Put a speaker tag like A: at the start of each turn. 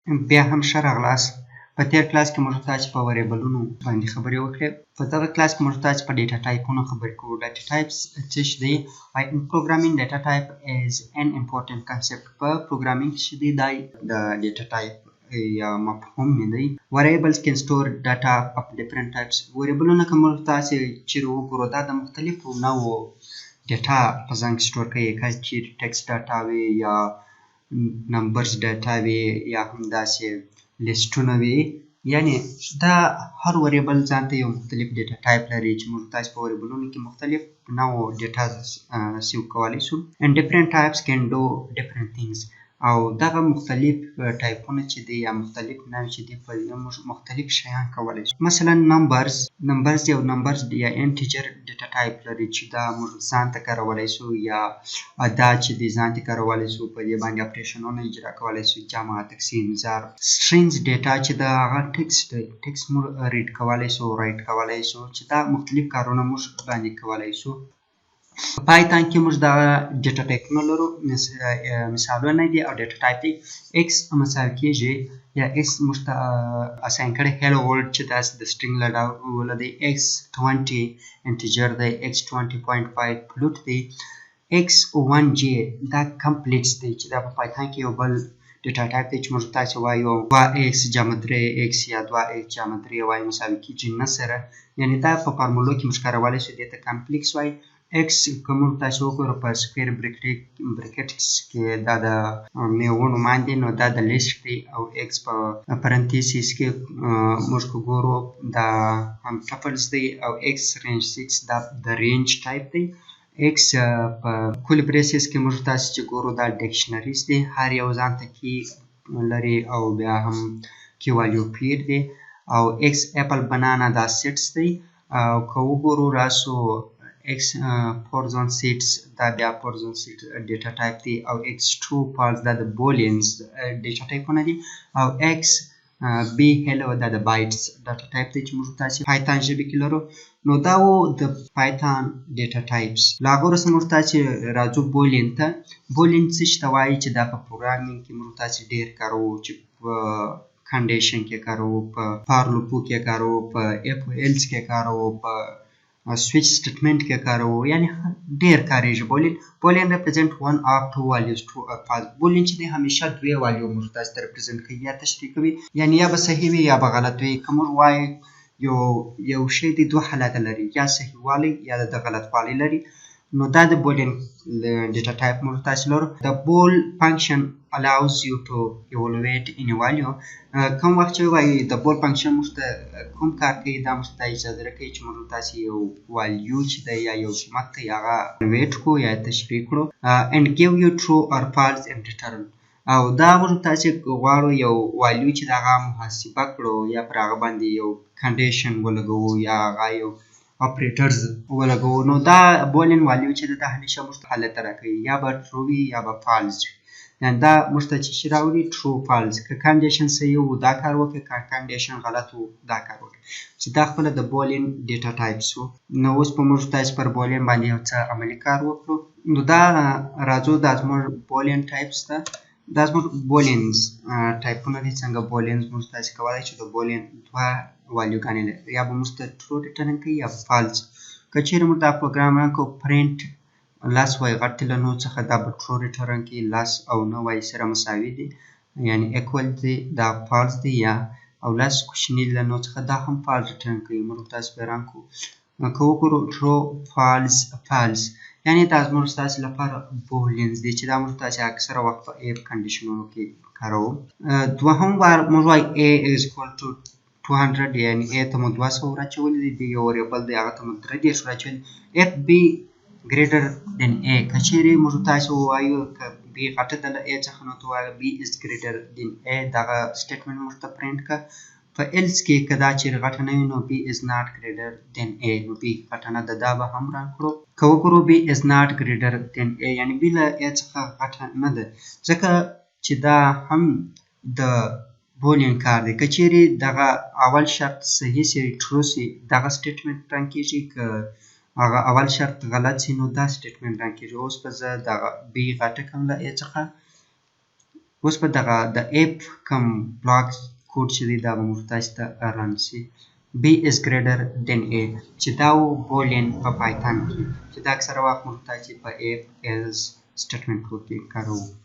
A: بیا هم ښه راغلاست. په تېر کلاس کې موږ تاسو په variable ونو باندې خبرې وکړې. په دغه کلاس کې موږ تاسو په data type ونو خبرې کوو. Data types څه شی دی؟ In programming, data type is an important concept. په programming کې دی دا د data type یا مفهوم می دی. Variables can store data of different types. Variable ونه که موږ تاسو چیرې وګورو، دا د مختلفو نوعو data په ځان کې store کوي، که چیرې text data وي یا numbers data وي یا هم داسې لیستونه وي. یعنی دا هر variable ځان ته یو مختلف data type لري چې موږ تاسو په variable ونو کې مختلف نوع data save کولی شو. And different types can do different things. او دغه مختلف ټایپونه چې دی یا مختلف نوع چې دی، په موږ مختلف شیان کولی شو. مثلا numbers، numbers یو numbers یا integer data type لري چې دا موږ ځان ته کارولی شو، یا دا چې دی ځان ته کارولی شو، په دې باندې operation ونه اجرا کولی شو، جمع، تقسیم، ضرب. Strings data چې دا هغه text دی، text موږ read کولی شو، write کولی شو، چې دا مختلف کارونه موږ باندې کولی شو. په Python کې موږ دا data type ونه لرو، مثالونه دي او data type دی. X مساوي کېږي یا x موږ ته assign کړی hello world چې دا د string له ډوله دی. X 20 integer دی، x 20.5 float دی، x 1 j دا complex دی چې دا په Python کې یو بل data type دی چې موږ تاسو وایو 2 x جمع 3 x یا 2 x جمع 3 y مساوي کېږي نه سره، یعنی دا په فارمولو کې موږ کارولی شو، دې ته complex وایي. X که موږ تاسو وګورو په square brackets کې دا د میوو نومان دي، نو دا د لیست دی، او x په parenthesis کې موږ که ګورو دا هم tuples دی، او x range 6 دا د range type دی. X په curly braces کې موږ تاسو چې ګورو دا dictionaries دي، هر یو ځان ته key لري او بیا هم key value pair دی، او x apple banana دا sets دی. او که وګورو راسو x person sets، دا بیا person set data type دی، او x true false دا د booleans data type ونه دي، او x b hello دا د bytes data type دی چې موږ تاسو Python ژبې کې لرو. نو دا و د Python data types. له هغه وروسته موږ تاسو راځو boolean ته. Boolean څه شي ته وایي؟ چې دا په programming کې موږ تاسو ډیر کاروو، چې په condition کې کاروو، په for loop کې کاروو، په if else کې کاروو، په switch statement کې کاروو، یعنی ډیر کاریږي boolean. Boolean represent one of two values, true or false. Boolean چې دی همیشه دوې value موږ تاسو ته represent کوي یا تشریح کوي، یعنی یا به صحیح وي یا به غلط وي. که موږ وایو یو شی دی دوه حالته لري، یا صحیح والی یا د غلطوالی لري، نو دا د boolean data type موږ تاسو لرو. The bool function allows you to evaluate any value. کوم وخت چې وایي د bool function موږ ته کوم کار کوي؟ دا موږ ته اجازه راکوي چې موږ تاسو یو value چې دی یا یو قیمت دی هغه evaluate کړو یا تشریح کړو، and give you true or false in return. او دا موږ تاسو غواړو یو value چې هغه محاسبه کړو یا پر هغه باندې یو condition ولګوو یا هغه یو operators ولګوو، نو دا boolean value چې ده همیشه موږ ته حالت راکوي، یا به true وي یا به false وي. یعنی دا موږ ته چې شي راوړي true false، که condition صحیح وو دا کار وکړي، که condition غلط وو دا کار وکړي، چې دا خپله د boolean data types وو. نو اوس په موږ تاسو پر boolean باندې یو څه عملي کار وکړو. نو دا راځو دا زموږ boolean types ته. دا زموږ booleans type ونه دي. څنګه booleans موږ تاسو کولی شو؟ د boolean دوه value ګانې لري، یا به موږ ته true return کوي یا false. که چیرې موږ دا پروګرام run کوو، print 10 وای غټ له نو څخه، دا به true return کوي. 10 او 9 وای سره مساوي دي، یعنی equal دی، دا false دی، یا او 10 کوچني له نو څخه، دا هم false return کوي. موږ تاسو به run کوو، که وګورو true، false، false، یعنی دا زموږ ستاسو لپاره booleans دي چې دا موږ تاسو اکثره وخت په if condition ونو کې کاروو. دوهم وار موږ وایو a is equal to 200، یعنی a ته مو 200 ور اچولي دي، b یو variable دی، هغه ته مو 33 ور اچولي. If b greater than a، که چیرې موږ تاسو وایو که b غټه ده له a څخه، نو ته وایه b is greater than a، دغه statement موږ ته پرینټ که. په else کې که دا چیرې غټه نه وي، نو b is not greater than a، نو b غټه نه ده، دا به هم run کړو. که وګورو b is not greater than a، یعنی b له a څخه غټه نه ده، ځکه چې دا هم د boolean کار دی. که چیرې دغه اول شرط صحیح سي، true سي، دغه statement run کیږي، که هغه اول شرط غلط سي، نو دا statement run کیږي. اوس به زه دغه b غټه کوم له a څخه. اوس به دغه د if کوم block code چې دی دا به موږ تاسو ته run شي. B is greater than A، چې دا و boolean په پایتون کې، چې دا اکثره وخت موږ تاسو په if else statement کې کاروو.